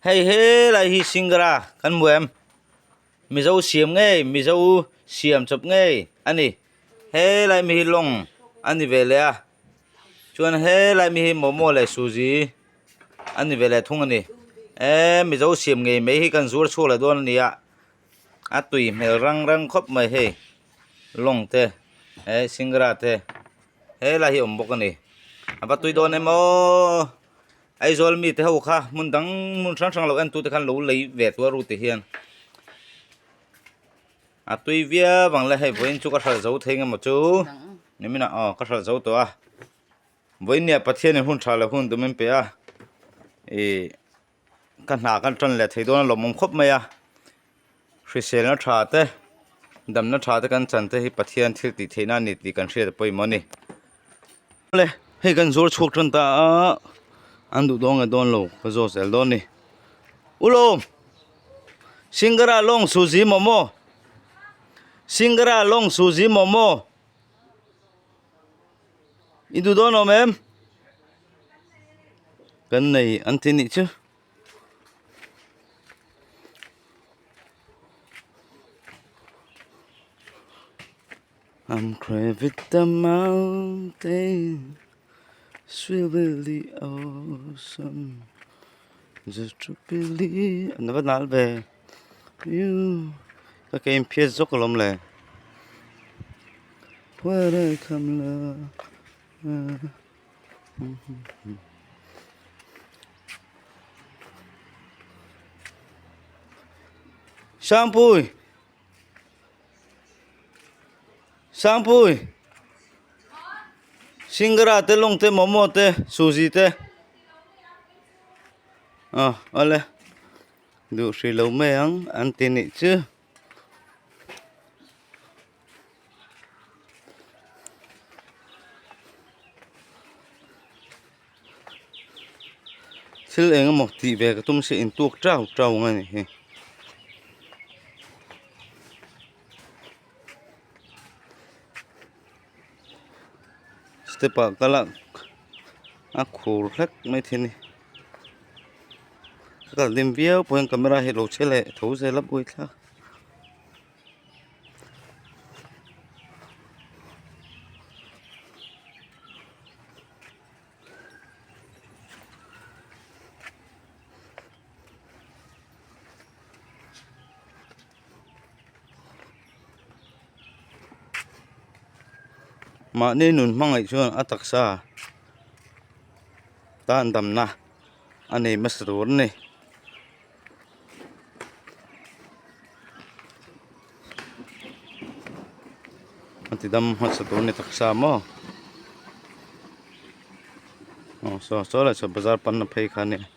Hei helai hi Singra kan hmu em? Mizo siam ngei Mizo siam chawp ngei a ni. Helai mi hi lawng a ni ve leh a chuan helai mi hi momo leh suji a ni ve leh thung a ni. Eee Mizo siam ngei mai hi kan zuar chhuak leh dawn a ni a a tui hmel rang rang khawp mai hei lawng te eh singra te helai hi a awm bawk a ni. A va tui dawn em aww. Aizawl mite ho kha hmun dang hmun hrang hrang lo en tute khan lo lei ve tur a ru ti hian a tui viau ang le hei vawiin chu ka hralh zo thei eng emaw chu nimin ah aw ka hralh zo tawh a vawiin nia Pathianin hun tha leh hun tum in pe a ih ka hna kan tan leh thei dawn a lawmawm khawp mai a. Hriselna tha te, damna tha te kan chan te hi Pathian thil tih theihna a ni tih kan hriat a pawimawh a ni. Awle, hei kan zuar chhuak tan ta a, an duh dawn nge dawn lo ka zawt zel dawn a ni. Ulawm! Singara lawng suzi momo! Singara lawng suzi momo! I duh dawn awm em? Kan nei an ti nih chu. I'm craving the mountain swivel the ocean just to believe an va nal ve you ka ke in phiat zawk alawm le where I come love. Sangpui Sangpui Singara te lawng te momo te suji te aw awle duh hrih lo mai ang an ti nih chu. Thil eng emaw tih ve ka tum se intuak tau tau ang a ni hi. Step ah kal a a khur hlek mai thei a ni. Ka kal dim viau pawh hian camera hi a lo che leh tho zel a buaithlak. Mahni nun hmangaih chuan a taksa tan damna a nei hmasa tur a ni. A ti dam hmasa tur a ni taksa maw aw saw saw lai saw bazar panna phei kha a nia.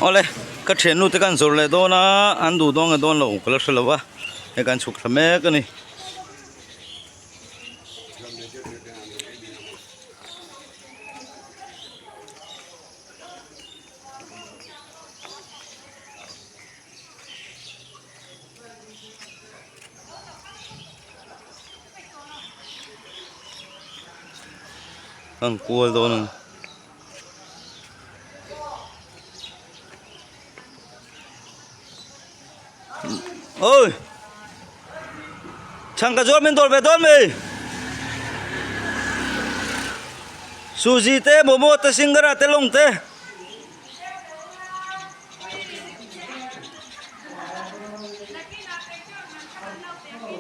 Awle ka thiannu te kan zawrh leh dawn a an duh dawn nge dawn lo ka la hre lo va hei kan chhuk thla mek a ni. An kual dawn a ni. Ôi Thằng cà chua mình đột về đón mì Suji te momo te singara te long te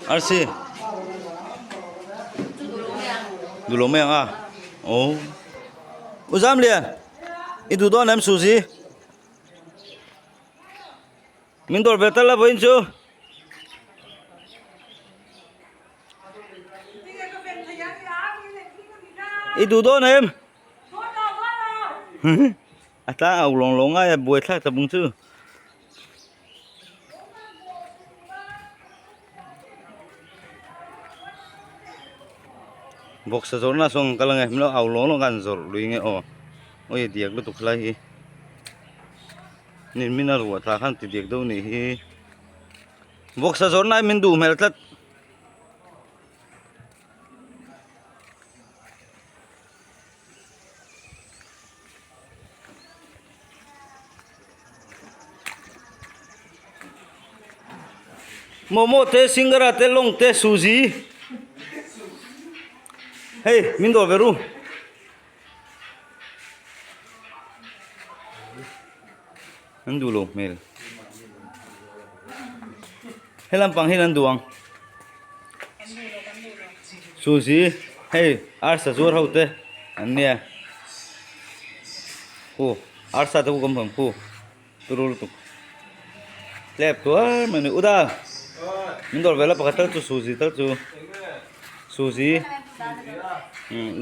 Arsi Dulo mai ang a Oh Uzam lian I duh dawn em Suji Min dawr ve tal a vawiin chu. I duh dawn em? A tlang au lawng lawng ngai a buai thlak ta bung chu. Vawksa zawrhna sawn kal ange hmel au lawng lawng khan zawrh lui nge aw. Ui diak lutuk khalai hi. Nin min a ruah tla khan ti diak deuh nih hi. Vawksa zawrh nai min duh hmel tlat. Momo te singara te lawng te suji hei min dawr ve ru. An duh lo hmel. He lampang hian an duh ang. Suzy hei arsa zuar ho te an nia. Khu arsa te khu kan hmu ang khu turu lutuk. Tlep tuar mai a ni uda min dawr ve la pakhat tal chu Suzy tal chu Suzy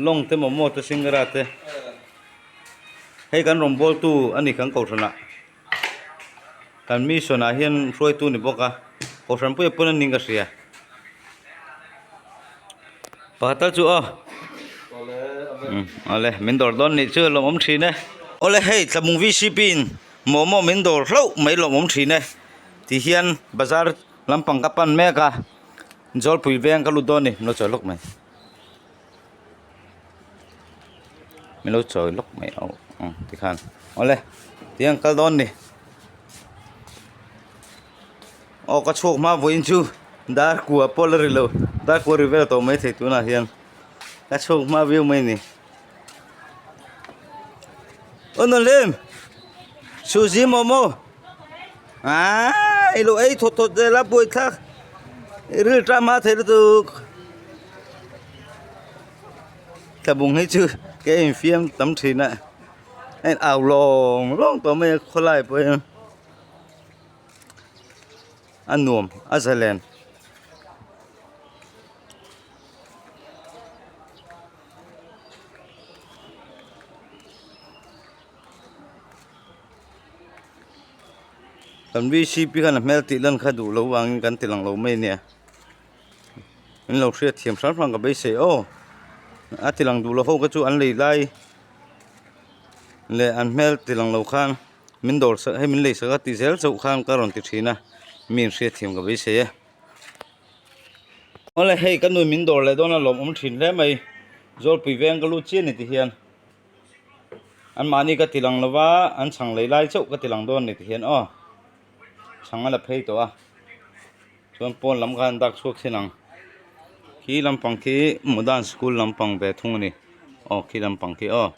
lawng te momo te singara te. Hei kan rawngbawltu a ni kan kohhranah kan mission ah hian hruaitu a ni bawk a kohhran pui pawn a ning ka hria pakhat tal chu aw awle min dawr dawn nih chu lawmawm thin e awle hei tlabung vcp in momo min dawr hlauh mai lawmawm thin e ti hian bazar lampang ka pan mek a zawlpui veng ka lut dawn a ni min lo chawi lawk mai. Min lo chawi lawk mai a aw tikhan awle tiang kal dawn ni aw ka chhuak hma vawiin chu dar kua pawh la ri lo dar kua ri vel tawh maithei tunah hian ka chhuak hma viau mai ni aw nawlem suzy momo aaa i lo ei thawt thawt zel a buaithlak i rilṭam a thei lutuk. Tlabung hi chu ke infiam tam thin a a in au lawng lawng tawh mai a khawlai pawh hian a nuam a zalen. Kan vcp khan a hmel tih lan kha duh loh vangin kan ti lang lo mai ania. Min lo hriat thiam hram hram ka beisei aw a ti lang duh lo ho kha chu an lei lai leh an hmel ti lang lo khan min dawr sak hei min lei sak a tih zel chauh khan ka rawn ti thin a mi in hriat thiam ka beisei e awle hei ka nu min dawr leh dawn a lawmawm thin hle mai zawlpui veng ka lut chian ni ti hian an mahni ka ti lang lo va an chhang lei lai chauh ka ti lang dawn ni ti hian aw chhang a la phei tawh a. Chuan pawn lam khan dak chhuak thin ang khi lampang khi modern school lampang ve thung a ni aw khi lampang khi aw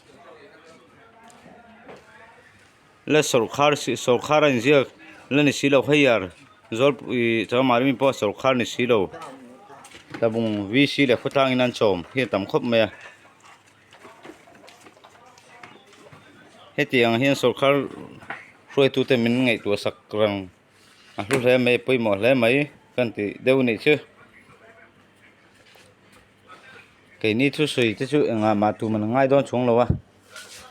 la sawrkhar sawrkhar a inziak la ni si lo hei ar zawlpui changmar mi pawh sawrkhar ni si lo tlabung v c leh khawtlang in an chawm hi a tam khawp mai a hetiang hian sawrkhar hruaitute min ngaihtuah sak rang. A hlu hle mai a pawimawh hle mai kan tih deuh anih chu keini thusawi te chu engah mah tum an ngai dawn chuang lo a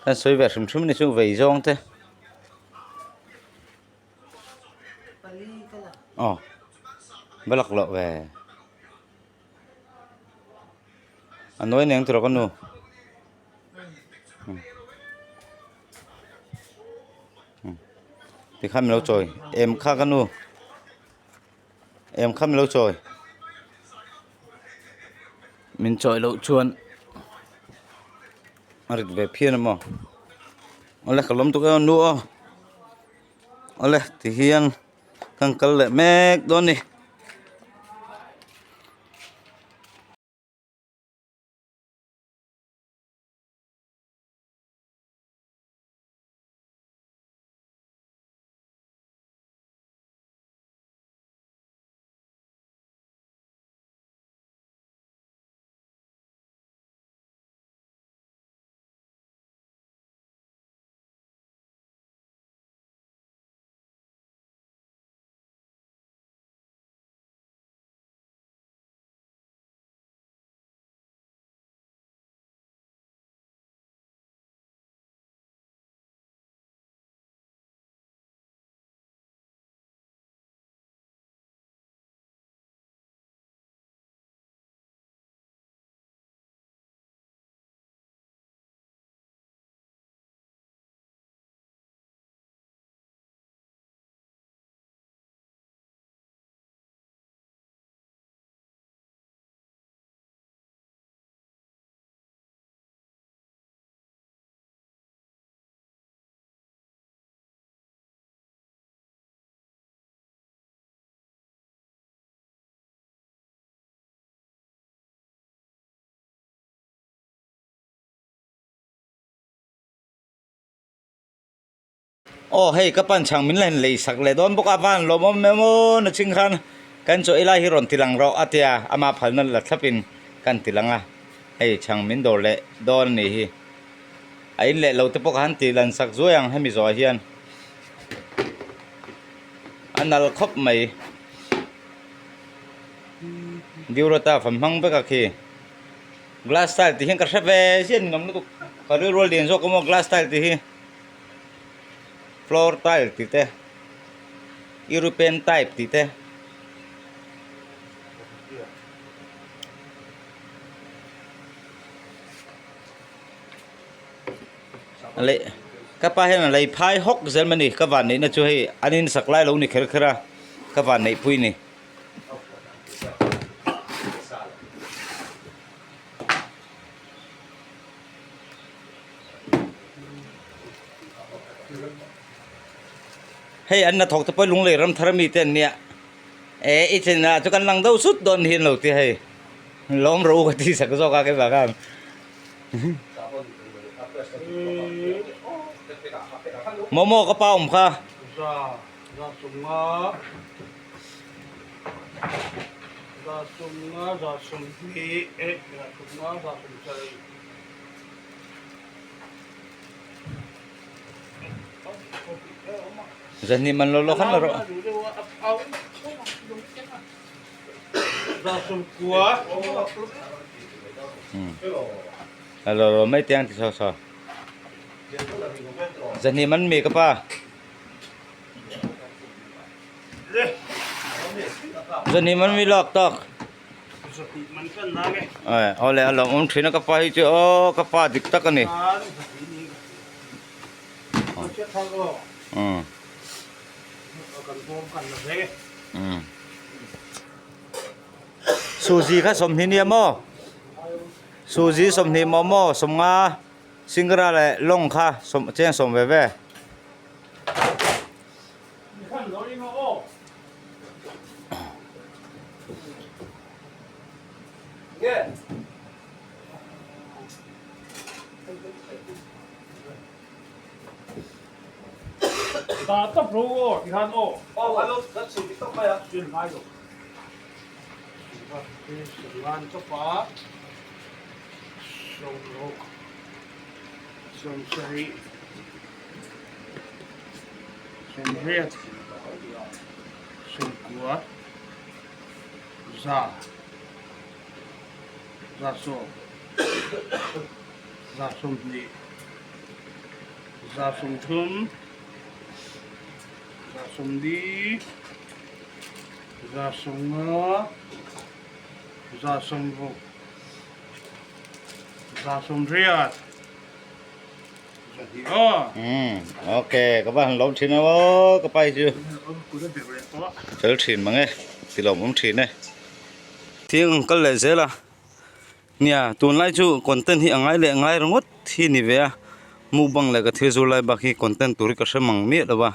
kan sawi ve hrim hrim anih chu vei zawng te aw va lak loh ve a nawi neng tawh ka nu. Tikhan min lo chawi em kha ka nu em kha min lo chawi min chawi loh chuan a rit ve phian a maw awle ka lawm tuk em nu aw awle tihian kan kal leh mek dawn a ni. Aw hei ka pan chhang min la in lei sak leh dawn bawk a van lawmawm em aw na ching khan kan chaw ei lai hi rawn ti lang rawh a tia ama phalna la thlap in kan ti lang a hei chhang min dawr leh dawn a nih hi a in leh lo te pawh ka han ti lan sak zuai ang hemi zawh ah hian a nal khawp mai Diurata fan hmang vek a khi. Glass tile tih hian ka hre ve chiah ni awm lutuk ka rilru a lian zawk a maw glass tile tih hi floor tile tih te european type tih te leh ka pa hian a lei phai hawk zel mai a ni ka van neihna chu hei an insak lai lo ni kher kher a ka van neih pui a ni. Hei an hnathawk te pawh lunglei ram thar ami te an nia eh i chen ah chu kan lang deuh sut dawn hi an lo ti hei lawm ro ka ti sak zawk a keimah khan. Momo ka pa awm kha. Zahnih man lo lo khan la rawh. A lo lo mai tiang ti saw saw. Zahnih man mi ka pa. Zahnih man mi lak tak. Awle a lo awm thin a ka pa hi chu aw ka pa dik tak a ni. Suzi kha 20 nia maw? Suzi 20 maw maw 50 Singra leh lawng kha cheng sawm ve ve. Sawmriat, sawmkua, za, zasawm, zasawmhnih, zasawmthum, zasawmli, zasawmnga, zasawmruk, zasawmriat. Umm ok ka va han lawm thin aw ka pai chu fel thin mang e ti lawm awm thin e thing ang kal leh zel a nia tunlai chu content hi a ngai leh ngai ringawt hi ni ve a mukbang leh ka thil zur lai bak hi content tur hi ka hre mang miah lo va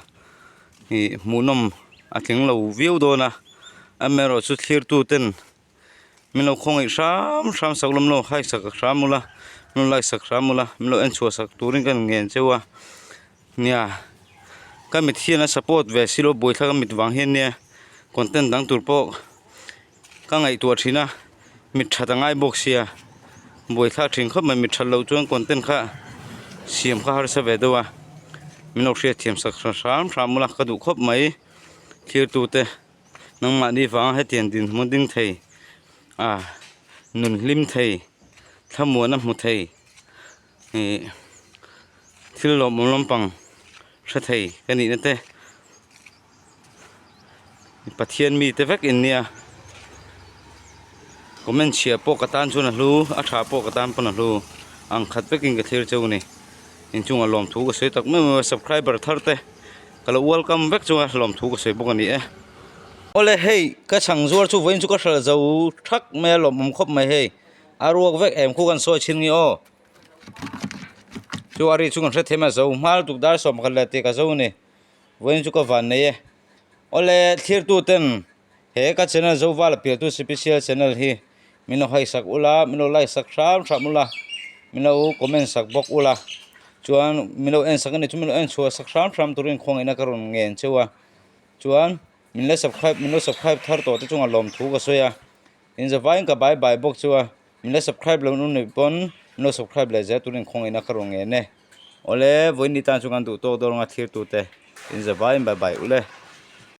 ih hmuhnawm a tling lo viau dawn a amaherawhchu chu thlir tu ten. Min lo khawngaih hram hram sak lawm lo hike sak hram ula min lo like sak hram ula min lo en chhuah sak turin ka ngen cheu a nia ka mit hian a support ve silo buaithlak a mit vang hian nia content dang tur pawh ka ngaihtuah thin a mit that a ngai bawk sia buaithlak thin khawp mai mit that loh chuan content kha siam kha harsa ve deuh a min lo hriatthiam sak hram hram ula ka duh khawp mai thirtute. Nangmahni vanga hetiang dinhmun ding thei ah nun hlim thei thlamuan a hmu thei ih thil lawmawm lampang hre thei ka nihna te Pathian mite vek in nia comment chhia pawh ka tan chuan a hlu a tha pawh ka tan pawn a hlu ang khat vekin ka thlir cheu a ni inchungah lawmthu ka sawi tak meuh meuh a subscriber thar te. Ka lo welcome vek chu a hlawm thu ka sawi bawk a ni e. Awle hei ka chhang zuar chu vawiin chu ka hralh zo thak mai a lawmawm khawp mai hei a ruak vek em khu kan sawi chhin nge aw chu a ri chu kan hre thei mai a zo hma lutuk dar 11 leh tih ka zo a ni vawiin chu ka van nei e awle thlir tu ten he ka channel Zovala Pialtu Special channel hi min lo haisak ula min lo like sak hram hram ula min lo comment sak bawk ula. Chuan min lo en sak a ni chu min lo en chhuah sak hram hram turin khawngaihna ka rawn ngen cheu a. Chuan min la subscribe min lo subscribe thar tawh te chungah lawmthu ka sawi a. Inzavaiin ka bai bai bawk chu a, min la subscribe lo nu nih pawn min lo subscribe leh zel turin khawngaihna ka rawn ngen e. Awle vawiin ni tan chu kan duh tawk dawn anga thirtute inzavaiin bai bai ule.